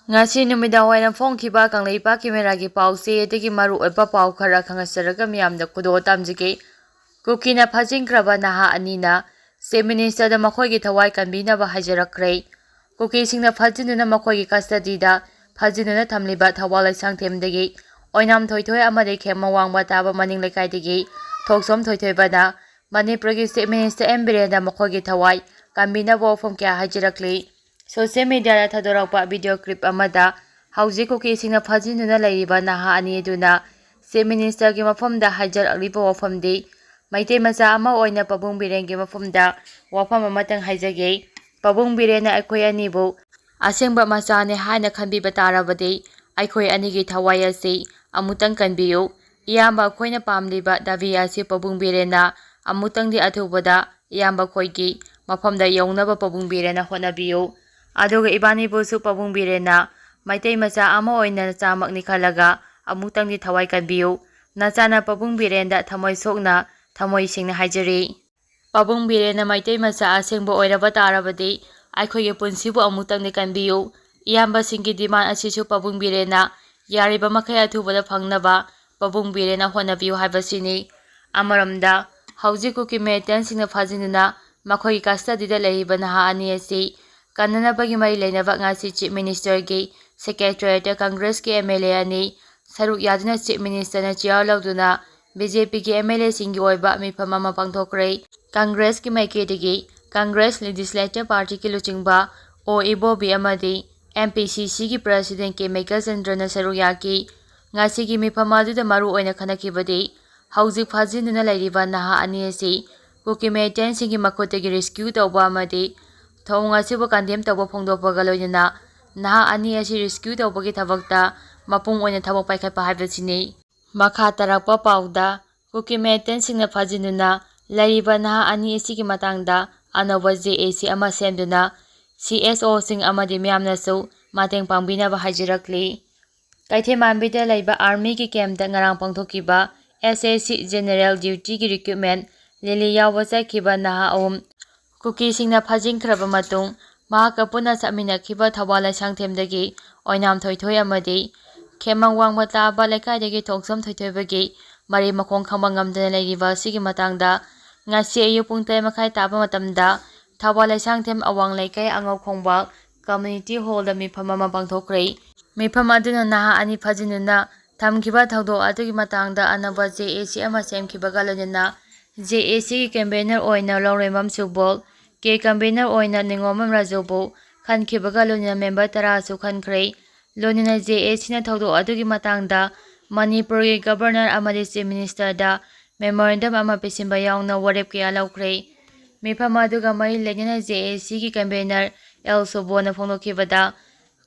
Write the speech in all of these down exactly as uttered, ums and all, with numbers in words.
ꯉꯁꯤ ꯅꯨꯃꯤꯗꯥꯡ ꯋꯥꯏꯔꯝ ꯐꯣꯡꯈꯤꯕ ꯀꯪꯂꯩꯄꯥꯛꯀꯤ ꯃꯦꯔꯥꯒꯤ ꯄꯥꯎꯆꯦ ꯑꯗꯒꯤ ꯃꯔꯨꯑꯣꯏꯕ ꯄꯥꯎ ꯈꯔ ꯈꯪꯍꯟꯖꯔꯒ ꯃꯤꯌꯥꯝꯗ ꯈꯨꯗꯣꯜ ꯇꯝꯖꯒꯦ꯫ ꯀꯨꯀꯤꯅ ꯐꯥꯖꯤꯟꯈ꯭ꯔꯕ ꯅꯍꯥ ꯑꯅꯤꯅ ꯆꯤꯐ ꯃꯤꯅꯤꯁꯇꯔꯗ ꯃꯈꯣꯏꯒꯤ ꯊꯋꯥꯏ ꯀꯟꯕꯤꯅꯕ ꯍꯥꯏꯖꯔꯛꯈ꯭ꯔꯦ꯫ ꯀꯨꯀꯤꯁꯤꯡꯅ ꯐꯥꯖꯤꯟꯗꯨꯅ ꯃꯈꯣꯏꯒꯤ ꯀꯁꯇꯗꯤꯗ ꯐꯥꯖꯤꯟꯗꯨꯅ ꯊꯝꯂꯤꯕ ꯊꯧꯕꯥꯜ ꯂꯩꯁꯥꯡꯊꯦꯝꯗꯒꯤ ꯑꯣꯏꯅꯥꯝ ꯊꯣꯏꯊꯣꯏ ꯑꯃꯗꯤ ꯈꯦꯝꯃ ꯋꯥꯡꯃ ꯇꯥꯕ ꯃꯅꯤꯡ ꯂꯩꯀꯥꯏꯗꯒꯤ ꯊꯣꯛꯆꯣꯝ ꯊꯣꯏꯊꯣꯏꯕꯅ ꯃꯅꯤꯄꯨꯔꯒꯤ ꯆꯤꯐ ꯃꯤꯅꯤꯁꯇꯔ ꯑꯦꯝ ꯕꯤꯔꯦꯟꯗ ꯃꯈꯣꯏꯒꯤ ꯊꯋꯥꯏ ꯀꯟꯕꯤꯅꯕ ꯋꯥꯐꯝ ꯀꯌꯥ ꯍꯥꯏꯖꯔꯛꯂꯤ꯫ ꯁꯣꯁꯤꯌꯦꯜ ꯃꯤꯗꯤꯌꯥꯗ ꯊꯥꯗꯣꯔꯛꯄ ꯚꯤꯗꯤꯑꯣ ꯀ꯭ꯂꯤꯞ ꯑꯃꯗ ꯍꯧꯖꯤꯛ ꯀꯨꯀꯤꯁꯤꯡꯅ ꯐꯥꯖꯤꯟꯗꯨꯅ ꯂꯩꯔꯤꯕ ꯅꯍꯥ ꯑꯅꯤ ꯑꯗꯨꯅ ꯆꯤꯐ ꯃꯤꯅꯤꯁꯇꯔꯒꯤ ꯃꯐꯝꯗ ꯍꯥꯏꯖꯔꯛꯂꯤꯕ ꯋꯥꯐꯝꯗꯤ ꯃꯩꯇꯩ ꯃꯆꯥ ꯑꯃ ꯑꯣꯏꯅ ꯄꯥꯕꯨꯡ ꯕꯤꯔꯦꯟꯒꯤ ꯃꯐꯝꯗ ꯋꯥꯐꯝ ꯑꯃꯇꯪ ꯍꯥꯏꯖꯒꯦ꯫ ꯄꯥꯕꯨꯡ ꯕꯤꯔꯦꯟꯅ ꯑꯩꯈꯣꯏ ꯑꯅꯤꯕꯨ ꯑꯁꯦꯡꯕ ꯃꯆꯥꯅꯤ ꯍꯥꯏꯅ ꯈꯟꯕꯤꯕ ꯇꯥꯔꯕꯗꯤ ꯑꯩꯈꯣꯏ ꯑꯅꯤꯒꯤ ꯊꯋꯥꯏ ꯑꯁꯤ ꯑꯃꯨꯛꯇꯪ ꯀꯟꯕꯤꯌꯨ꯫ ꯏꯌꯥꯝꯕ ꯑꯩꯈꯣꯏꯅ ꯄꯥꯝꯂꯤꯕ ꯗꯥꯕꯤ ꯑꯁꯤ ꯄꯥꯕꯨꯡ ꯕꯤꯔꯦꯟꯅ ꯑꯃꯨꯛꯇꯪꯗꯤ ꯑꯊꯨꯕꯗ ꯏꯌꯥꯝꯕ ꯑꯩꯈꯣꯏꯒꯤ ꯃꯐꯝꯗ ꯌꯧꯅꯕ ꯄꯥꯕꯨꯡ ꯕꯤꯔꯦꯟꯅ ꯍꯣꯠꯅꯕꯤꯌꯨ꯫ ꯑꯗꯨꯒ ꯏꯕꯥꯅꯤꯕꯨꯁꯨ ꯄꯥꯕꯨꯡ ꯕꯤꯔꯦꯟꯅ ꯃꯩꯇꯩ ꯃꯆꯥ ꯑꯃ ꯑꯣꯏꯅ ꯅꯆꯥꯃꯛꯅꯤ ꯈꯜꯂꯒ ꯑꯃꯨꯛꯇꯪꯗꯤ ꯊꯋꯥꯏ ꯀꯟꯕꯤꯌꯨ꯫ ꯅꯆꯥꯅ ꯄꯥꯕꯨꯡ ꯕꯤꯔꯦꯟꯗ ꯊꯃꯣꯏ ꯁꯣꯛꯅ ꯊꯃꯣꯏ ꯁꯦꯡꯅ ꯍꯥꯏꯖꯔꯤ꯫ ꯄꯥꯕꯨꯡ ꯕꯤꯔꯦꯟꯅ ꯃꯩꯇꯩ ꯃꯆꯥ ꯑꯁꯦꯡꯕ ꯑꯣꯏꯔꯕ ꯇꯥꯔꯕꯗꯤ ꯑꯩꯈꯣꯏꯒꯤ ꯄꯨꯟꯁꯤꯕꯨ ꯑꯃꯨꯛꯇꯪꯗꯤ ꯀꯟꯕꯤꯌꯨ꯫ ꯏꯌꯥꯝꯕꯁꯤꯡꯒꯤ ꯗꯤꯃꯥꯟ ꯑꯁꯤꯁꯨ ꯄꯥꯕꯨꯡ ꯕꯤꯔꯦꯟꯅ ꯌꯥꯔꯤꯕ ꯃꯈꯩ ꯑꯊꯨꯕꯗ ꯐꯪꯅꯕ ꯄꯥꯕꯨꯡ ꯕꯤꯔꯦꯟꯅ ꯍꯣꯠꯅꯕꯤꯌꯨ ꯍꯥꯏꯕꯁꯤꯅꯤ꯫ ꯑꯃꯔꯣꯝꯗ ꯍꯧꯖꯤꯛ ꯀꯨꯀꯤ ꯃꯤꯂꯤꯇꯦꯟꯁꯤꯡꯅ ꯐꯥꯖꯤꯟꯗꯨꯅ ꯃꯈꯣꯏꯒꯤ ꯀꯁꯇꯗꯤꯗ ꯂꯩꯔꯤꯕ ꯅꯍꯥ ꯑꯅꯤ ꯑꯁꯤ ꯀꯟꯅꯅꯕꯒꯤ ꯃꯔꯤ ꯂꯩꯅꯕ ꯉꯁꯤ ꯆꯤꯐ ꯃꯤꯅꯤꯁꯇꯔꯒꯤ ꯁꯦꯀ꯭ꯔꯦꯇꯔꯤꯌꯦꯠꯇ ꯀꯪꯒ꯭ꯔꯦꯁꯀꯤ ꯑꯦꯝ ꯑꯦꯜ ꯑꯦ ꯑꯅꯤ ꯁꯔꯨꯛ ꯌꯥꯗꯨꯅ ꯆꯤꯐ ꯃꯤꯅꯤꯁꯇꯔꯅ ꯆꯤꯌꯥꯔ ꯂꯧꯗꯨꯅ ꯕꯤ ꯖꯦ ꯄꯤꯒꯤ ꯑꯦꯝ ꯑꯦꯜ ꯑꯦꯁꯤꯡꯒꯤ ꯑꯣꯏꯕ ꯃꯤꯐꯝ ꯑꯃ ꯄꯥꯡꯊꯣꯛꯈ꯭ꯔꯦ꯫ ꯀꯪꯒ꯭ꯔꯦꯁꯀꯤ ꯃꯥꯏꯀꯩꯗꯒꯤ ꯀꯪꯒ꯭ꯔꯦꯁ ꯂꯦꯖꯤꯁꯂꯦꯇꯤꯚ ꯄꯥꯔꯇꯤꯒꯤ ꯂꯨꯆꯤꯡꯕ ꯑꯣ ꯏꯕꯣꯕꯤ ꯑꯃꯗꯤ ꯑꯦꯝ ꯄꯤ ꯁꯤ ꯁꯤꯒꯤ ꯄ꯭ꯔꯁꯤꯗꯦꯟ ꯀꯦ ꯃꯩꯀꯦꯜ ꯆꯟꯗ꯭ꯔꯅ ꯁꯔꯨꯛ ꯌꯥꯈꯤ꯫ ꯉꯁꯤꯒꯤ ꯃꯤꯐꯝ ꯑꯗꯨꯗ ꯃꯔꯨ ꯑꯣꯏꯅ ꯈꯟꯅꯈꯤꯕꯗꯤ ꯍꯧꯖꯤꯛ ꯐꯥꯖꯤꯟꯗꯨꯅ ꯂꯩꯔꯤꯕ ꯅꯍꯥ ꯑꯅꯤ ꯑꯁꯤ ꯀꯨꯀꯤ ꯃꯤꯂꯤꯇꯦꯟꯁꯤꯡꯒꯤ ꯃꯈꯨꯠꯇꯒꯤ ꯔꯦꯁꯀ꯭ꯌꯨ ꯇꯧꯕ ꯑꯃꯗꯤ ꯊꯧꯑꯣꯡ ꯑꯁꯤꯕꯨ ꯀꯟꯗꯦꯝ ꯇꯧꯕ ꯐꯣꯡꯗꯣꯛꯄꯒ ꯂꯣꯏꯅꯅ ꯅꯍꯥ ꯑꯅꯤ ꯑꯁꯤ ꯔꯦꯁꯀ꯭ꯌꯨ ꯇꯧꯕꯒꯤ ꯊꯕꯛꯇ ꯃꯄꯨꯡ ꯑꯣꯏꯅ ꯊꯕꯛ ꯄꯥꯏꯈꯠꯄ ꯍꯥꯏꯕꯁꯤꯅꯤ꯫ ꯃꯈꯥ ꯇꯥꯔꯛꯄ ꯄꯥꯎꯗ ꯀꯨꯀꯤ ꯃꯤꯂꯤꯇꯦꯟꯁꯤꯡꯅ ꯐꯥꯖꯤꯟꯗꯨꯅ ꯂꯩꯔꯤꯕ ꯅꯍꯥ ꯑꯅꯤ ꯑꯁꯤꯒꯤ ꯃꯇꯥꯡꯗ ꯑꯅꯧꯕ ꯖꯦ ꯑꯦ ꯁꯤ ꯑꯃ ꯁꯦꯝꯗꯨꯅ ꯁꯤ ꯑꯦꯁ ꯑꯣꯁꯤꯡ ꯑꯃꯗꯤ ꯃꯤꯌꯥꯝꯅꯁꯨ ꯃꯇꯦꯡ ꯄꯥꯡꯕꯤꯅꯕ ꯍꯥꯏꯖꯔꯛꯂꯤ꯫ ꯀꯩꯊꯦꯜꯃꯥꯟꯕꯤꯗ ꯂꯩꯕ ꯑꯥꯔꯃꯤꯒꯤ ꯀꯦꯝꯞꯇ ꯉꯔꯥꯡ ꯄꯥꯡꯊꯣꯛꯈꯤꯕ ꯑꯦꯁ S C general ꯗ꯭ꯌꯨꯇꯤꯒꯤ recruitment rally ꯌꯥꯎꯕ ꯆꯠꯈꯤꯕ ꯅꯍꯥ ꯑꯍꯨꯝ ꯀꯨꯀꯤꯁꯤꯡꯅ ꯐꯥꯖꯤꯟꯈ꯭ꯔꯕ ꯃꯇꯨꯡ ꯃꯍꯥꯛꯀ ꯄꯨꯟꯅ ꯆꯠꯃꯤꯟꯅꯈꯤꯕ ꯊꯧꯕꯥꯜ ꯂꯩꯁꯥꯡꯊꯦꯝꯗꯒꯤ ꯑꯣꯏꯅꯥꯝ ꯊꯣꯏꯊꯣꯏ ꯑꯃꯗꯤ ꯈꯦꯃꯪ ꯋꯥꯡꯃ ꯇꯥꯕ ꯂꯩꯀꯥꯏꯗꯒꯤ ꯊꯣꯡꯁꯝ ꯊꯣꯏꯊꯣꯏꯕꯒꯤ ꯃꯔꯤ ꯃꯈꯣꯡ ꯈꯪꯕ ꯉꯝꯗꯅ ꯂꯩꯔꯤꯕ ꯑꯁꯤꯒꯤ ꯃꯇꯥꯡꯗ ꯉꯁꯤ ꯑꯌꯨꯛ ꯄꯨꯡ ꯇꯔꯦꯠ ꯃꯈꯥꯏ ꯇꯥꯕ ꯃꯇꯝꯗ ꯊꯧꯕꯥꯜ ꯂꯩꯁꯥꯡꯊꯦꯝ ꯑꯋꯥꯡ ꯂꯩꯀꯥꯏ ꯑꯉꯧ ꯈꯣꯡꯕ community hall ꯗ ꯃꯤꯐꯝ ꯑꯃ ꯄꯥꯡꯊꯣꯛꯈ꯭ꯔꯦ꯫ ꯃꯤꯐꯝ ꯑꯗꯨꯅ ꯅꯍꯥ ꯑꯅꯤ ꯐꯥꯖꯤꯟꯗꯨꯅ ꯊꯝꯈꯤꯕ ꯊꯧꯗꯣꯛ ꯑꯗꯨꯒꯤ ꯃꯇꯥꯡꯗ ꯑꯅꯧꯕ J A C ꯑꯃ ꯁꯦꯝꯈꯤꯕꯒ ꯂꯣꯏꯅꯅ J A C ꯒꯤ convener ꯑꯣꯏꯅ ꯂꯧꯔꯦꯝꯕꯝ ꯁꯨꯕꯣꯜ, ꯀꯦ convener ꯑꯣꯏꯅ ꯅꯤꯉꯣꯝꯕꯝ ꯔꯥꯖꯨꯕꯨ ꯈꯟꯈꯤꯕꯒ ꯂꯣꯏꯅꯅ member ꯇꯔꯥꯁꯨ ꯈꯟꯈ꯭ꯔꯦ꯫ ꯂꯣꯏꯅꯅ J A C ꯅ ꯊꯧꯗꯣꯛ ꯑꯗꯨꯒꯤ ꯃꯇꯥꯡꯗ ꯃꯅꯤꯄꯨꯔꯒꯤ Governor ꯑꯃꯗꯤ Chief Minister ꯗ memorandum ꯑꯃ ꯄꯤꯁꯤꯟꯕ ꯌꯥꯎꯅ ꯋꯥꯔꯦꯞ ꯀꯌꯥ ꯂꯧꯈ꯭ꯔꯦ꯫ ꯃꯤꯐꯝ ꯑꯗꯨꯒ ꯃꯔꯤ ꯂꯩꯅꯅ J A C ꯒꯤ convener ꯑꯦꯜ ꯁꯨꯕꯣꯅ ꯐꯣꯡꯗꯣꯛꯈꯤꯕꯗ,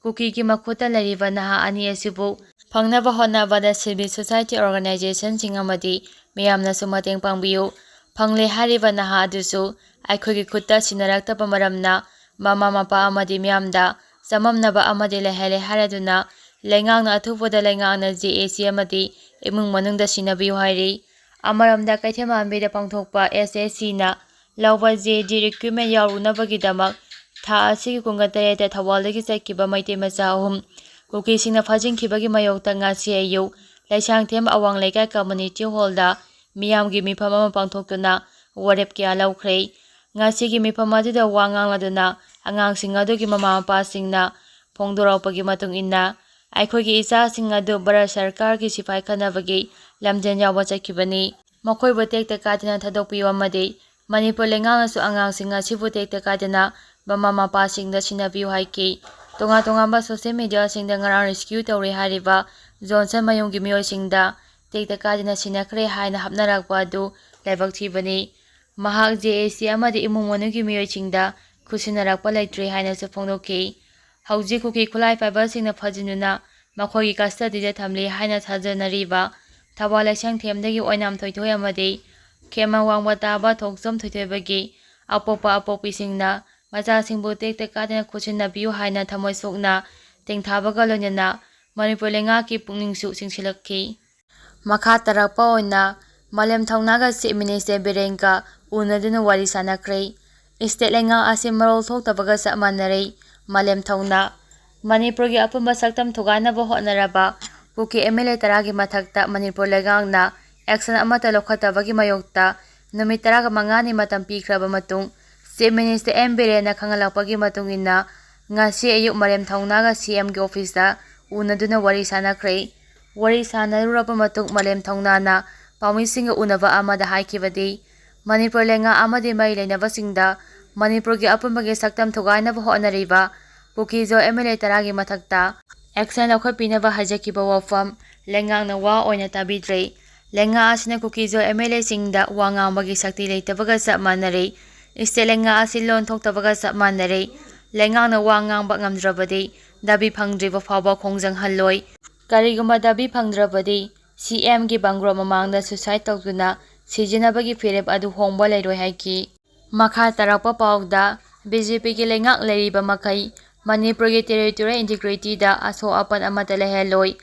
ꯀꯨꯀꯤꯒꯤ ꯃꯈꯨꯠꯇ ꯂꯩꯔꯤꯕ ꯅꯍꯥ ꯑꯅꯤ ꯑꯁꯤꯕꯨ ꯐꯪꯅꯕ ꯍꯣꯠꯅꯕꯗ civil society organization ꯁꯤꯡ ꯑꯃꯗꯤ ꯃꯤꯌꯥꯝꯅꯁꯨ ꯃꯇꯦꯡ ꯄꯥꯡꯕꯤꯌꯨ꯫ ꯐꯪꯂꯦ ꯍꯥꯏꯔꯤꯕ ꯅꯍꯥ ꯑꯗꯨꯁꯨ ꯑꯩꯈꯣꯏꯒꯤ ꯈꯨꯠꯇ ꯁꯤꯟꯅꯔꯛꯇꯕ ꯃꯔꯝꯅ ꯃꯃꯥ ꯃꯄꯥ ꯑꯃꯗꯤ ꯃꯤꯌꯥꯝꯗ ꯆꯃꯝꯅꯕ ꯑꯃꯗꯤ ꯂꯩꯍꯜꯂꯦ ꯍꯥꯏꯔꯗꯨꯅ ꯂꯩꯉꯥꯛꯅ ꯑꯊꯨꯕꯗ ꯂꯩꯉꯥꯛꯅ J A C ꯑꯃꯗꯤ ꯏꯃꯨꯡ ꯃꯅꯨꯡꯗ ꯁꯤꯟꯅꯕꯤꯌꯨ ꯍꯥꯏꯔꯤ꯫ ꯑꯃꯔꯣꯝꯗ ꯀꯩꯊꯦꯜꯃꯥꯟꯕꯤꯗ ꯄꯥꯡꯊꯣꯛꯄ S S C ꯅ ꯂꯧꯕ J D recruitment ꯌꯥꯎꯔꯨꯅꯕꯒꯤꯗꯃꯛ ꯊꯥ ꯑꯁꯤꯒꯤ ꯀꯨꯟꯒ ꯇꯔꯦꯠꯇ ꯊꯧꯕꯥꯜꯗꯒꯤ ꯆꯠꯈꯤꯕ ꯃꯩꯇꯩ ꯃꯆꯥ ꯑꯍꯨꯝ ꯀꯨꯀꯤꯁꯤꯡꯅ ꯐꯥꯖꯤꯟꯈꯤꯕꯒꯤ ꯃꯥꯌꯣꯛꯇ ꯉꯁꯤ ꯑꯌꯨꯛ ꯂꯩꯁꯥꯡꯊꯦꯝ ꯑꯋꯥꯡ ꯂꯩꯀꯥꯏ community hall ꯗ ꯃꯤꯌꯥꯝꯒꯤ ꯃꯤꯐꯝ ꯑꯃ ꯄꯥꯡꯊꯣꯛꯇꯨꯅ ꯋꯥꯔꯦꯞ ꯀꯌꯥ ꯂꯧꯈ꯭ꯔꯦ꯫ ꯉꯁꯤꯒꯤ ꯃꯤꯐꯝ ꯑꯗꯨꯗ ꯋꯥ ꯉꯥꯡꯂꯗꯨꯅ ꯑꯉꯥꯡꯁꯤꯡ ꯑꯗꯨꯒꯤ ꯃꯃꯥ ꯃꯄꯥꯁꯤꯡꯅ ꯐꯣꯡꯗꯣꯔꯛꯄꯒꯤ ꯃꯇꯨꯡ ꯏꯟꯅ, ꯑꯩꯈꯣꯏꯒꯤ ꯏꯆꯥꯁꯤꯡ ꯑꯗꯨ ꯚꯥꯔꯠ ꯁꯔꯀꯥꯔꯒꯤ ꯁꯤꯐꯥꯏ ꯈꯟꯅꯕꯒꯤ ꯂꯝꯖꯦꯜ ꯌꯥꯎꯕ ꯆꯠꯈꯤꯕꯅꯤ꯫ ꯃꯈꯣꯏꯕꯨ ꯇꯦꯛꯇ ꯀꯥꯏꯗꯅ ꯊꯥꯗꯣꯛꯄꯤꯌꯨ ꯑꯃꯗꯤ ꯃꯅꯤꯄꯨꯔ ꯂꯩꯉꯥꯛꯅꯁꯨ ꯑꯉꯥꯡꯁꯤꯡ ꯑꯁꯤꯕꯨ ꯇꯦꯛꯇ ꯀꯥꯏꯗꯅ ꯃꯃꯥ ꯃꯄꯥꯁꯤꯡꯗ ꯁꯤꯟꯅꯕꯤꯌꯨ ꯍꯥꯏꯈꯤ꯫ ꯇꯣꯉꯥꯟ ꯇꯣꯉꯥꯟꯕ social media ꯁꯤꯡꯗ ꯉꯔꯥꯡ rescue ꯇꯧꯔꯦ ꯍꯥꯏꯔꯤꯕ ꯖꯣꯟꯁꯟ ꯃꯌꯨꯝꯒꯤ ꯃꯤꯑꯣꯏꯁꯤꯡꯗ ꯇꯦꯛꯇ ꯀꯥꯏꯗꯅ ꯁꯤꯟꯅꯈ꯭ꯔꯦ ꯍꯥꯏꯅ ꯍꯥꯞꯅꯔꯛꯄ ꯑꯗꯨ ꯂꯥꯏꯕꯛ ꯊꯤꯕꯅꯤ꯫ ꯃꯍꯥꯛ J A C ꯑꯃꯗꯤ ꯏꯃꯨꯡ ꯃꯅꯨꯡꯒꯤ ꯃꯤꯑꯣꯏꯁꯤꯡꯗ ꯈꯨꯠꯁꯤꯟꯅꯔꯛꯄ ꯂꯩꯇ꯭ꯔꯤ ꯍꯥꯏꯅꯁꯨ ꯐꯣꯡꯗꯣꯛꯈꯤ꯫ ꯍꯧꯖꯤꯛ ꯀꯨꯀꯤ ꯈꯨꯠꯂꯥꯏ ꯄꯥꯏꯕꯁꯤꯡꯅ ꯐꯥꯖꯤꯟꯗꯨꯅ ꯃꯈꯣꯏꯒꯤ custody ꯗ ꯊꯝꯂꯤ ꯍꯥꯏꯅ ꯊꯥꯖꯅꯔꯤꯕ ꯊꯧꯕꯥꯜ ꯂꯩꯁꯥꯡꯊꯦꯝꯗꯒꯤ ꯑꯣꯏꯅꯥꯝ ꯊꯣꯏꯊꯣꯏ ꯑꯃꯗꯤ ꯈꯦꯃꯥꯡ ꯋꯥꯡꯃ ꯇꯥꯕ ꯊꯣꯛꯆꯣꯝ ꯊꯣꯏꯊꯣꯏꯕꯒꯤ ꯑꯄꯣꯛꯄ ꯑꯄꯣꯛꯄꯤꯁꯤꯡꯅ ꯃꯆꯥꯁꯤꯡꯕꯨ ꯇꯦꯛꯇ ꯀꯥꯏꯗꯅ ꯈꯨꯠꯁꯤꯟꯅꯕꯤꯌꯨ ꯍꯥꯏꯅ ꯊꯃꯣꯏ ꯁꯣꯛꯅ ꯇꯦꯡꯊꯥꯕꯒ ꯂꯣꯏꯅꯅ ꯃꯅꯤꯄꯨꯔ ꯂꯩꯉꯥꯛꯀꯤ ꯄꯨꯛꯅꯤꯡꯁꯨ ꯆꯤꯡꯁꯤꯜꯂꯛꯈꯤ꯫ ꯃꯈꯥ ꯇꯥꯔꯛꯄ ꯑꯣꯏꯅ ꯃꯥꯂꯦꯝ ꯊꯧꯅꯥꯒ Chief Minister ꯕꯤꯔꯦꯟꯒ ꯎꯅꯗꯨꯅ ꯋꯥꯔꯤ ꯁꯥꯟꯅꯈ꯭ꯔꯦ꯫ ꯏꯁꯇꯦꯠ ꯂꯩꯉꯥꯛ ꯑꯁꯤ ꯃꯔꯣꯜ ꯊꯣꯛꯇꯕꯒ ꯆꯞ ꯃꯥꯟꯅꯔꯦ꯫ ꯃꯥꯂꯦꯝ ꯊꯧꯅꯥ꯫ ꯃꯅꯤꯄꯨꯔꯒꯤ ꯑꯄꯨꯟꯕ ꯁꯛꯇꯝ ꯊꯨꯒꯥꯏꯅꯕ ꯍꯣꯠꯅꯔꯕ ꯀꯨꯀꯤ ꯑꯦꯝ ꯑꯦꯜ ꯑꯦ ꯇꯔꯥꯒꯤ ꯃꯊꯛꯇ ꯃꯅꯤꯄꯨꯔ ꯂꯩꯉꯥꯛꯅ action ꯑꯃꯠꯇ ꯂꯧꯈꯠꯇꯕꯒꯤ ꯃꯥꯌꯣꯛꯇ ꯅꯨꯃꯤꯠ ꯇꯔꯥꯒ ꯃꯉꯥꯅꯤ ꯃꯇꯝ ꯄꯤꯈ꯭ꯔꯕ ꯃꯇꯨꯡ, Chief Minister ꯑꯦꯝ ꯕꯤꯔꯦꯟꯅ ꯈꯪꯍꯜꯂꯛꯄꯒꯤ ꯃꯇꯨꯡ ꯏꯟꯅ, ꯉꯁꯤ ꯑꯌꯨꯛ ꯃꯥꯂꯦꯝ ꯊꯧꯅꯥꯒ ꯁꯤ ꯑꯦꯝꯒꯤ ꯑꯣꯐꯤꯁꯇ ꯎꯅꯗꯨꯅ ꯋꯥꯔꯤ ꯁꯥꯟꯅꯈ꯭ꯔꯦ꯫ ꯋꯥꯔꯤ ꯁꯥꯟꯅꯔꯨꯔꯕ ꯃꯇꯨꯡ, ꯃꯥꯂꯦꯝ ꯊꯧꯅꯥꯅ ꯄꯥꯎꯃꯤꯁꯤꯡꯒ ꯎꯅꯕ ꯑꯃꯗ ꯍꯥꯏꯈꯤꯕꯗꯤ, ꯃꯅꯤꯄꯨꯔ ꯂꯩꯉꯥꯛ ꯑꯃꯗꯤ ꯃꯔꯤ ꯂꯩꯅꯕꯁꯤꯡꯗ ꯃꯅꯤꯄꯨꯔꯒꯤ ꯑꯄꯨꯟꯕꯒꯤ ꯁꯛꯇꯝ ꯊꯨꯒꯥꯏꯅꯕ ꯍꯣꯠꯅꯔꯤꯕ ꯀꯨꯀꯤꯖꯣ ꯑꯦꯝ ꯑꯦꯜ ꯑꯦ ꯇꯔꯥꯒꯤ ꯃꯊꯛꯇ action ꯂꯧꯈꯠꯄꯤꯅꯕ ꯍꯥꯏꯖꯈꯤꯕ ꯋꯥꯐꯝ ꯂꯩꯉꯥꯛꯅ ꯋꯥ ꯑꯣꯏꯅ ꯇꯥꯕꯤꯗ꯭ꯔꯦ꯫ ꯂꯩꯉꯥꯛ ꯑꯁꯤꯅ ꯀꯨꯀꯤꯖꯣ ꯑꯦꯝ ꯑꯦꯜ ꯑꯦꯁꯤꯡꯗ ꯋꯥ ꯉꯥꯡꯕꯒꯤ ꯁꯛꯇꯤ ꯂꯩꯇꯕꯒ ꯆꯞ ꯃꯥꯟꯅꯔꯦ꯫ ꯏꯁꯇꯦꯠ ꯂꯩꯉꯥꯛ ꯑꯁꯤ ꯂꯣꯟ ꯊꯣꯛꯇꯕꯒ ꯆꯞ ꯃꯥꯟꯅꯔꯦ꯫ ꯂꯩꯉꯥꯛꯅ ꯋꯥ ꯉꯥꯡꯕ ꯉꯝꯗ꯭ꯔꯕꯗꯤ ꯗꯥꯕꯤ ꯐꯪꯗ꯭ꯔꯤꯕ ꯐꯥꯎꯕ ꯈꯣꯡꯖꯪꯍꯜꯂꯣꯏ꯫ ꯀꯔꯤꯒꯨꯝꯕ ꯗꯥꯕꯤ ꯐꯪꯗ꯭ꯔꯕꯗꯤ ꯁꯤ ꯑꯦꯝꯒꯤ ꯕꯪꯒ꯭ꯂꯣ ꯃꯃꯥꯡꯗ suicide ꯇꯧꯗꯨꯅ ꯁꯤꯖꯤꯟꯅꯕꯒꯤ ꯐꯤꯔꯦꯞ ꯑꯗꯨ ꯍꯣꯡꯕ ꯂꯩꯔꯣꯏ ꯍꯥꯏꯈꯤ꯫ ꯃꯈꯥ ꯇꯥꯔꯛꯄ ꯄꯥꯎꯗ, ꯕꯤ ꯖꯦ ꯄꯤꯒꯤ ꯂꯩꯉꯥꯛ ꯂꯩꯔꯤꯕ ꯃꯈꯩ ꯃꯅꯤꯄꯨꯔꯒꯤ territorial integrityꯗ ꯑꯁꯣꯛ ꯑꯄꯟ ꯑꯃꯠꯇ ꯂꯩꯍꯜꯂꯣꯏ꯫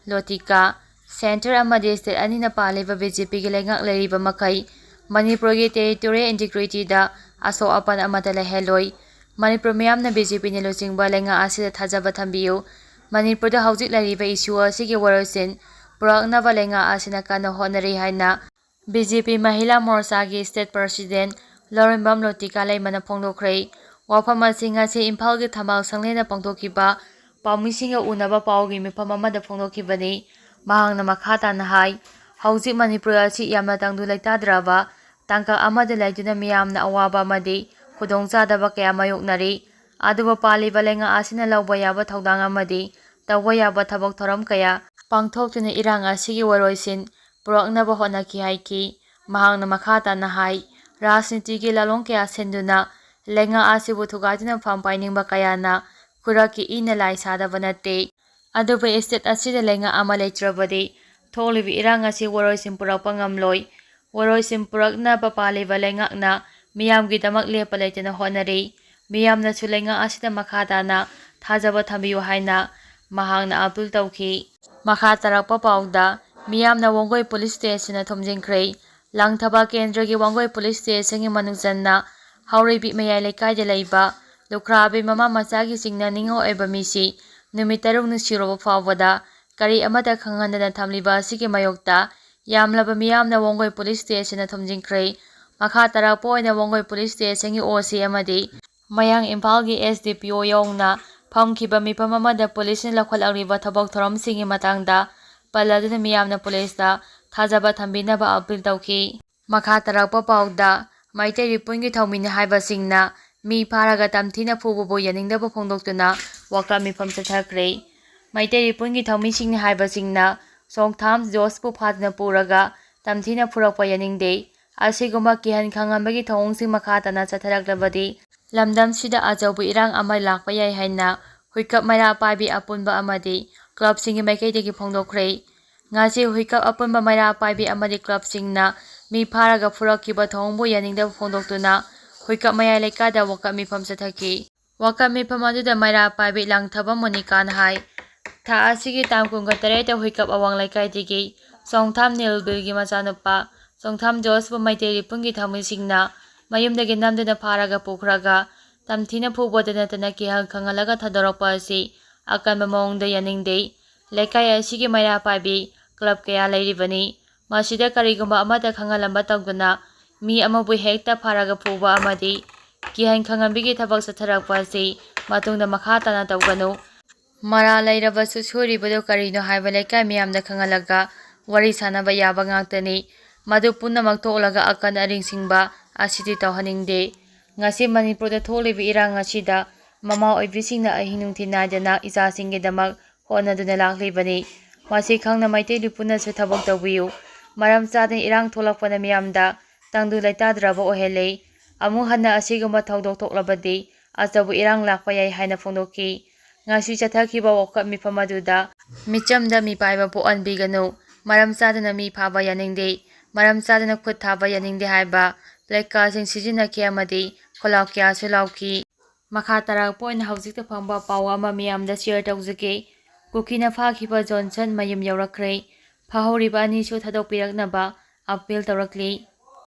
ꯂꯣꯇꯤꯀꯥ꯫ Centre ꯑꯃꯗꯤ state ꯑꯅꯤꯅ ꯄꯥꯜꯂꯤꯕ ꯕꯤ ꯖꯦ ꯄꯤꯒꯤ ꯂꯩꯉꯥꯛ ꯂꯩꯔꯤꯕ ꯃꯈꯩ ꯃꯅꯤꯄꯨꯔꯒꯤ territorial integrityꯗ ꯑꯁꯣꯛ ꯑꯄꯟ ꯑꯃꯠꯇ ꯂꯩꯍꯜꯂꯣꯏ꯫ ꯃꯅꯤꯄꯨꯔ ꯃꯤꯌꯥꯝꯅ ꯕꯤ ꯖꯦ ꯄꯤꯅ ꯂꯨꯆꯤꯡꯕ ꯂꯩꯉꯥꯛ ꯑꯁꯤꯗ ꯊꯥꯖꯕ ꯊꯝꯕꯤꯌꯨ꯫ ꯃꯅꯤꯄꯨꯔꯗ ꯍꯧꯖꯤꯛ ꯂꯩꯔꯤꯕ issue ꯑꯁꯤꯒꯤ ꯋꯥꯔꯣꯏꯁꯤꯟ ꯄꯨꯔꯛꯅꯕ ꯂꯩꯉꯥꯛ ꯑꯁꯤꯅ ꯀꯟꯅ ꯍꯣꯠꯅꯔꯤ ꯍꯥꯏꯅ ꯕꯤ ꯖꯦ ꯄꯤ ꯃꯍꯤꯂꯥ ꯃꯣꯔꯆꯥꯒꯤ state president ꯂꯧꯔꯦꯝꯕꯝ ꯂꯣꯇꯤꯀꯥ ꯂꯩꯃꯅ ꯐꯣꯡꯗꯣꯛꯈ꯭ꯔꯦ꯫ ꯋꯥꯐꯝ ꯑꯁꯤ ꯉꯁꯤ ꯏꯝꯐꯥꯜꯒꯤ ꯊꯝꯕꯥꯜ ꯁꯪꯂꯦꯟꯗ ꯄꯥꯡꯊꯣꯛꯈꯤꯕ ꯄꯥꯎꯃꯤꯁꯤꯡꯒ ꯎꯅꯕ ꯄꯥꯎꯒꯤ ꯃꯤꯐꯝ ꯑꯃꯗ ꯐꯣꯡꯗꯣꯛꯈꯤꯕꯅꯤ꯫ ꯃꯍꯥꯛꯅ ꯃꯈꯥ ꯇꯥꯅ ꯍꯥꯏ, ꯍꯧꯖꯤꯛ ꯃꯅꯤꯄꯨꯔ ꯑꯁꯤ ꯌꯥꯝꯅ ꯇꯪꯗꯨ ꯂꯩꯇꯥꯗ꯭ꯔꯕ ꯇꯥꯡꯀꯛ ꯑꯃꯗ ꯂꯩꯗꯨꯅ ꯃꯤꯌꯥꯝꯅ ꯑꯋꯥꯕ ꯑꯃꯗꯤ ꯈꯨꯗꯣꯡꯆꯥꯗꯕ ꯀꯌꯥ ꯃꯥꯌꯣꯛꯅꯔꯤ꯫ ꯑꯗꯨꯕꯨ ꯄꯥꯜꯂꯤꯕ ꯂꯩꯉꯥꯛ ꯑꯁꯤꯅ ꯂꯧꯕ ꯌꯥꯕ ꯊꯧꯗꯥꯡ ꯑꯃꯗꯤ ꯇꯧꯕ ꯌꯥꯕ ꯊꯕꯛ ꯊꯧꯔꯝ ꯀꯌꯥ ꯄꯥꯡꯊꯣꯛꯇꯨꯅ ꯏꯔꯥꯡ ꯑꯁꯤꯒꯤ ꯋꯥꯔꯣꯏꯁꯤꯟ ꯄꯨꯔꯛꯅꯕ ꯍꯣꯠꯅꯈꯤ ꯍꯥꯏꯈꯤ꯫ ꯃꯍꯥꯛꯅ ꯃꯈꯥ ꯇꯥꯅ ꯍꯥꯏ, ꯔꯥꯖꯅꯤꯇꯤꯒꯤ ꯂꯥꯂꯣꯡ ꯀꯌꯥ ꯁꯤꯟꯗꯨꯅ ꯂꯩꯉꯥꯛ ꯑꯁꯤꯕꯨ ꯊꯨꯒꯥꯏꯗꯨꯅ ꯐꯝ ꯄꯥꯏꯅꯤꯡꯕ ꯀꯌꯥꯅ ꯈꯨꯔꯛꯀꯤ ꯏꯅ ꯂꯥꯏ ꯁꯥꯗꯕ ꯅꯠꯇꯦ꯫ ꯑꯗꯨꯕꯨ state ꯑꯁꯤꯗ ꯂꯩꯉꯥꯛ ꯑꯃ ꯂꯩꯇ꯭ꯔꯕꯗꯤ ꯊꯣꯛꯂꯤꯕ ꯏꯔꯥꯡ ꯑꯁꯤ ꯋꯥꯔꯣꯏꯁꯤꯟ ꯄꯨꯔꯛꯄ ꯉꯝꯂꯣꯏ꯫ ꯋꯥꯔꯣꯏꯁꯤꯟ ꯄꯨꯔꯛꯅꯕ ꯄꯥꯜꯂꯤꯕ ꯂꯩꯉꯥꯛꯅ ꯃꯤꯌꯥꯝꯒꯤꯗꯃꯛ ꯂꯦꯞꯄ ꯂꯩꯇꯅ ꯍꯣꯠꯅꯔꯤ꯫ ꯃꯤꯌꯥꯝꯅꯁꯨ ꯂꯩꯉꯥꯛ ꯑꯁꯤꯗ ꯃꯈꯥ ꯇꯥꯅ ꯊꯥꯖꯕ ꯊꯝꯕꯤꯌꯨ ꯍꯥꯏꯅ ꯃꯍꯥꯛꯅ appeal ꯇꯧꯈꯤ꯫ ꯃꯈꯥ ꯇꯥꯔꯛꯄ ꯄꯥꯎꯗ, ꯃꯤꯌꯥꯝꯅ ꯋꯥꯡꯒꯣꯏ police stationꯗ ꯊꯣꯝꯖꯤꯟꯈ꯭ꯔꯦ꯫ ꯂꯪꯊꯕꯥꯜ ꯀꯦꯟꯗ꯭ꯔꯒꯤ ꯋꯥꯡꯒꯣꯏ police stationꯒꯤ ꯃꯅꯨꯡ ꯆꯟꯅ ꯍꯥꯎꯔꯩꯕꯤ ꯃꯌꯥꯏ ꯂꯩꯀꯥꯏꯗ ꯂꯩꯕ ꯂꯨꯈ꯭ꯔꯥꯕꯤ ꯃꯃꯥ ꯃꯆꯥꯒꯤ ꯆꯤꯡꯅꯅꯤꯡꯉꯥꯏ ꯑꯣꯏꯕ ꯃꯤꯁꯤ ꯅꯨꯃꯤꯠ ꯇꯔꯨꯛꯅꯤ ꯁꯤꯔꯕ ꯐꯥꯎꯕꯗ ꯀꯔꯤ ꯑꯃꯠꯇ ꯈꯪꯍꯟꯗꯅ ꯊꯝꯂꯤꯕ ꯑꯁꯤꯒꯤ ꯃꯥꯌꯣꯛꯇ ꯌꯥꯝꯂꯕ ꯃꯤꯌꯥꯝꯅ ꯋꯥꯡꯒꯣꯏ ꯄꯨꯂꯤꯁ ꯁ꯭ꯇꯦꯁꯟꯗ ꯊꯣꯝꯖꯤꯟꯈ꯭ꯔꯦ꯫ ꯃꯈꯥ ꯇꯥꯔꯛꯄ ꯑꯣꯏꯅ ꯋꯥꯡꯒꯣꯏ ꯄꯨꯂꯤꯁ ꯁ꯭ꯇꯦꯁꯟꯒꯤ ꯑꯣ ꯁꯤ ꯑꯃꯗꯤ ꯃꯌꯥꯡ ꯏꯝꯐꯥꯜꯒꯤ ꯑꯦꯁ ꯗꯤ ꯄꯤ ꯑꯣ ꯌꯥꯎꯅ ꯐꯝꯈꯤꯕ ꯃꯤꯐꯝ ꯑꯃꯗ ꯄꯨꯂꯤꯁꯅ ꯂꯧꯈꯠꯂꯛꯂꯤꯕ ꯊꯕꯛ ꯊꯧꯔꯝꯁꯤꯡꯒꯤ ꯃꯇꯥꯡꯗ ꯄꯜꯂꯗꯨꯅ ꯃꯤꯌꯥꯝꯅ ꯄꯨꯂꯤꯁꯇ ꯊꯥꯖꯕ ꯊꯝꯕꯤꯅꯕ ꯑꯄꯤꯜ ꯇꯧꯈꯤ꯫ ꯃꯈꯥ ꯇꯥꯔꯛꯄ ꯄꯥꯎꯗ, ꯃꯩꯇꯩ ꯔꯤꯄꯨꯟꯒꯤ ꯊꯧꯃꯤꯅꯤ ꯍꯥꯏꯕꯁꯤꯡꯅ ꯃꯤ ꯐꯥꯔꯒ ꯇꯝꯊꯤꯅ ꯐꯨꯕꯕꯨ ꯌꯥꯅꯤꯡꯗꯕ ꯐꯣꯡꯗꯣꯛꯇꯨꯅ ꯋꯥꯀꯠ ꯃꯤꯐꯝ ꯆꯠꯊꯈ꯭ꯔꯦ꯫ ꯃꯩꯇꯩ ꯔꯤꯄꯨꯟꯒꯤ ꯊꯧꯃꯤꯁꯤꯡꯅꯤ ꯍꯥꯏꯕꯁꯤꯡꯅ ꯁꯣꯡꯊꯥꯝ ꯖꯣꯁꯄꯨ ꯐꯥꯗꯨꯅ ꯄꯨꯔꯒ ꯇꯝꯊꯤꯅ ꯐꯨꯔꯛꯄ ꯌꯥꯅꯤꯡꯗꯦ꯫ ꯑꯁꯤꯒꯨꯝꯕ ꯀꯤꯍꯟ ꯈꯪꯍꯟꯕꯒꯤ ꯊꯧꯑꯣꯡꯁꯤꯡ ꯃꯈꯥ ꯇꯥꯅ ꯆꯠꯊꯔꯛꯂꯕꯗꯤ ꯂꯝꯗꯝꯁꯤꯗ ꯑꯆꯧꯕ ꯏꯔꯥꯡ ꯑꯃ ꯂꯥꯛꯄ ꯌꯥꯏ ꯍꯥꯏꯅ ꯍꯨꯏꯀꯞ ꯃꯩꯔꯥ ꯄꯥꯏꯕꯤ ꯑꯄꯨꯟꯕ ꯑꯃꯗꯤ ꯀ꯭ꯂꯕꯁꯤꯡꯒꯤ ꯃꯥꯏꯀꯩꯗꯒꯤ ꯐꯣꯡꯗꯣꯛꯈ꯭ꯔꯦ꯫ ꯉꯁꯤ ꯍꯨꯏꯀꯞ ꯑꯄꯨꯟꯕ ꯃꯩꯔꯥ ꯄꯥꯏꯕꯤ ꯑꯃꯗꯤ ꯀ꯭ꯂꯕꯁꯤꯡꯅ ꯃꯤ ꯐꯥꯔꯒ ꯐꯨꯔꯛꯈꯤꯕ ꯊꯧꯑꯣꯡꯕꯨ ꯌꯥꯅꯤꯡꯗꯕ ꯐꯣꯡꯗꯣꯛꯇꯨꯅ ꯍꯨꯏꯀꯞ ꯃꯌꯥꯏ ꯂꯩꯀꯥꯏꯗ ꯋꯥꯀꯠ ꯃꯤꯐꯝ ꯆꯠꯊꯈꯤ꯫ ꯋꯥꯀꯠ ꯃꯤꯐꯝ ꯑꯗꯨꯗ ꯃꯩꯔꯥ ꯄꯥꯏꯕꯤ ꯂꯥꯡꯊꯕꯝ ꯃꯣꯅꯤꯀꯥꯅ ꯍꯥꯏ, ꯊꯥ ꯑꯁꯤꯒꯤ ꯇꯥꯡ ꯀꯨꯟꯒ ꯇꯔꯦꯠꯇ ꯍꯨꯏꯀꯞ ꯑꯋꯥꯡ ꯂꯩꯀꯥꯏꯗꯒꯤ ꯁꯣꯡꯊꯥꯝ ꯅꯤꯜꯕꯤꯜꯒꯤ ꯃꯆꯥꯅꯨꯄꯥ ꯁꯣꯡꯊꯥꯝ ꯖꯣꯁꯄꯨ ꯃꯩꯇꯩ ꯔꯤꯄꯨꯟꯒꯤ ꯊꯧꯃꯤꯁꯤꯡꯅ ꯃꯌꯨꯝꯗꯒꯤ ꯅꯝꯗꯨꯅ ꯐꯥꯔꯒ ꯄꯨꯈ꯭ꯔꯒ ꯇꯝꯊꯤꯅ ꯐꯨꯕꯗ ꯅꯠꯇꯅ ꯀꯤꯍꯜ ꯈꯪꯍꯜꯂꯒ ꯊꯥꯗꯣꯔꯛꯄ ꯑꯁꯤ ꯑꯀꯟꯕ ꯃꯑꯣꯡꯗ ꯌꯥꯅꯤꯡꯗꯦ꯫ ꯂꯩꯀꯥꯏ ꯑꯁꯤꯒꯤ ꯃꯩꯔꯥ ꯄꯥꯏꯕꯤ ꯀ꯭ꯂꯕ ꯀꯌꯥ ꯂꯩꯔꯤꯕꯅꯤ꯫ ꯃꯁꯤꯗ ꯀꯔꯤꯒꯨꯝꯕ ꯑꯃꯠꯇ ꯈꯪꯍꯜꯂꯝꯕ ꯇꯧꯗꯨꯅ ꯃꯤ ꯑꯃꯕꯨ ꯍꯦꯛꯇ ꯐꯥꯔꯒ ꯐꯨꯕ ꯑꯃꯗꯤ ꯀꯤꯍꯟ ꯈꯪꯍꯟꯕꯒꯤ ꯊꯕꯛ ꯆꯠꯊꯔꯛꯄ ꯑꯁꯤ ꯃꯇꯨꯡꯗ ꯃꯈꯥ ꯇꯥꯅ ꯇꯧꯒꯅꯨ꯫ ꯃꯔꯥꯜ ꯂꯩꯔꯕꯁꯨ ꯁꯣꯏꯔꯤꯕꯗꯨ ꯀꯔꯤꯅꯣ ꯍꯥꯏꯕ ꯂꯩꯀꯥꯏ ꯃꯤꯌꯥꯝꯗ ꯈꯪꯍꯜꯂꯒ ꯋꯥꯔꯤ ꯁꯥꯟꯅꯕ ꯌꯥꯕ ꯉꯥꯛꯇꯅꯤ꯫ ꯃꯗꯨ ꯄꯨꯝꯅꯃꯛ ꯊꯣꯛꯂꯒ ꯑꯀꯟ ꯑꯔꯤꯡ ꯁꯤꯡꯕ ꯑꯁꯤꯗꯤ ꯇꯧꯍꯟꯅꯤꯡꯗꯦ꯫ ꯉꯁꯤ ꯃꯅꯤꯄꯨꯔꯗ ꯊꯣꯛꯂꯤꯕ ꯏꯔꯥꯡ ꯑꯁꯤꯗ ꯃꯃꯥ ꯑꯣꯏꯕꯤꯁꯤꯡꯅ ꯑꯍꯤꯡ ꯅꯨꯡꯊꯤꯜ ꯅꯥꯏꯗꯅ ꯏꯆꯥꯁꯤꯡꯒꯤꯗꯃꯛ ꯍꯣꯠꯅꯗꯨꯅ ꯂꯥꯛꯂꯤꯕꯅꯤ꯫ ꯃꯁꯤ ꯈꯪꯅ ꯃꯩꯇꯩ ꯔꯤꯄꯨꯟꯅꯁꯨ ꯊꯕꯛ ꯇꯧꯕꯤꯌꯨ꯫ ꯃꯔꯝ ꯆꯥꯗꯅ ꯏꯔꯥꯡ ꯊꯣꯛꯂꯛꯄꯅ ꯃꯤꯌꯥꯝꯗ ꯇꯪꯗꯨ ꯂꯩꯇꯥꯗ꯭ꯔꯕ ꯑꯣꯏꯍꯜꯂꯤ꯫ ꯑꯃꯨꯛ ꯍꯟꯅ ꯑꯁꯤꯒꯨꯝꯕ ꯊꯧꯗꯣꯛ ꯊꯣꯛꯂꯕꯗꯤ ꯑꯆꯧꯕ ꯏꯔꯥꯡ ꯂꯥꯛꯄ ꯌꯥꯏ ꯍꯥꯏꯅ ꯐꯣꯡꯗꯣꯛꯈꯤ꯫ ꯉꯁꯤ ꯆꯠꯊꯈꯤꯕ ꯋꯥꯀꯠ ꯃꯤꯐꯝ ꯑꯗꯨꯗ ꯃꯤꯆꯝꯗ ꯃꯤꯄꯥꯏꯕ ꯄꯣꯛꯍꯟꯕꯤꯒꯅꯨ꯫ ꯃꯔꯝ ꯆꯥꯗꯅ ꯃꯤ ꯐꯥꯕ ꯌꯥꯅꯤꯡꯗꯦ꯫ ꯃꯔꯝ ꯆꯥꯗꯅ ꯈꯨꯠ ꯊꯥꯕ ꯌꯥꯅꯤꯡꯗꯦ ꯍꯥꯏꯕ ꯄ꯭ꯂꯦꯀꯥꯔꯗꯁꯤꯡ ꯁꯤꯖꯤꯟꯅꯈꯤ ꯑꯃꯗꯤ ꯈꯣꯜꯂꯥꯎ ꯀꯌꯥꯁꯨ ꯂꯥꯎꯈꯤ꯫ ꯃꯈꯥ ꯇꯥꯔꯛꯄ ꯑꯣꯏꯅ ꯍꯧꯖꯤꯛꯇ ꯐꯪꯕ ꯄꯥꯎ ꯑꯃ ꯃꯤꯌꯥꯝꯗ ꯁꯤꯌꯔ ꯇꯧꯖꯒꯦ꯫ ꯀꯨꯀꯤꯅ ꯐꯥꯈꯤꯕ ꯖꯣꯟꯁꯟ ꯃꯌꯨꯝ ꯌꯧꯔꯛꯈ꯭ꯔꯦ꯫ ꯐꯥꯍꯧꯔꯤꯕ ꯑꯅꯤꯁꯨ ꯊꯥꯗꯣꯛꯄꯤꯔꯛꯅꯕ ꯑꯄꯤꯜ ꯇꯧꯔꯛꯂꯤ꯫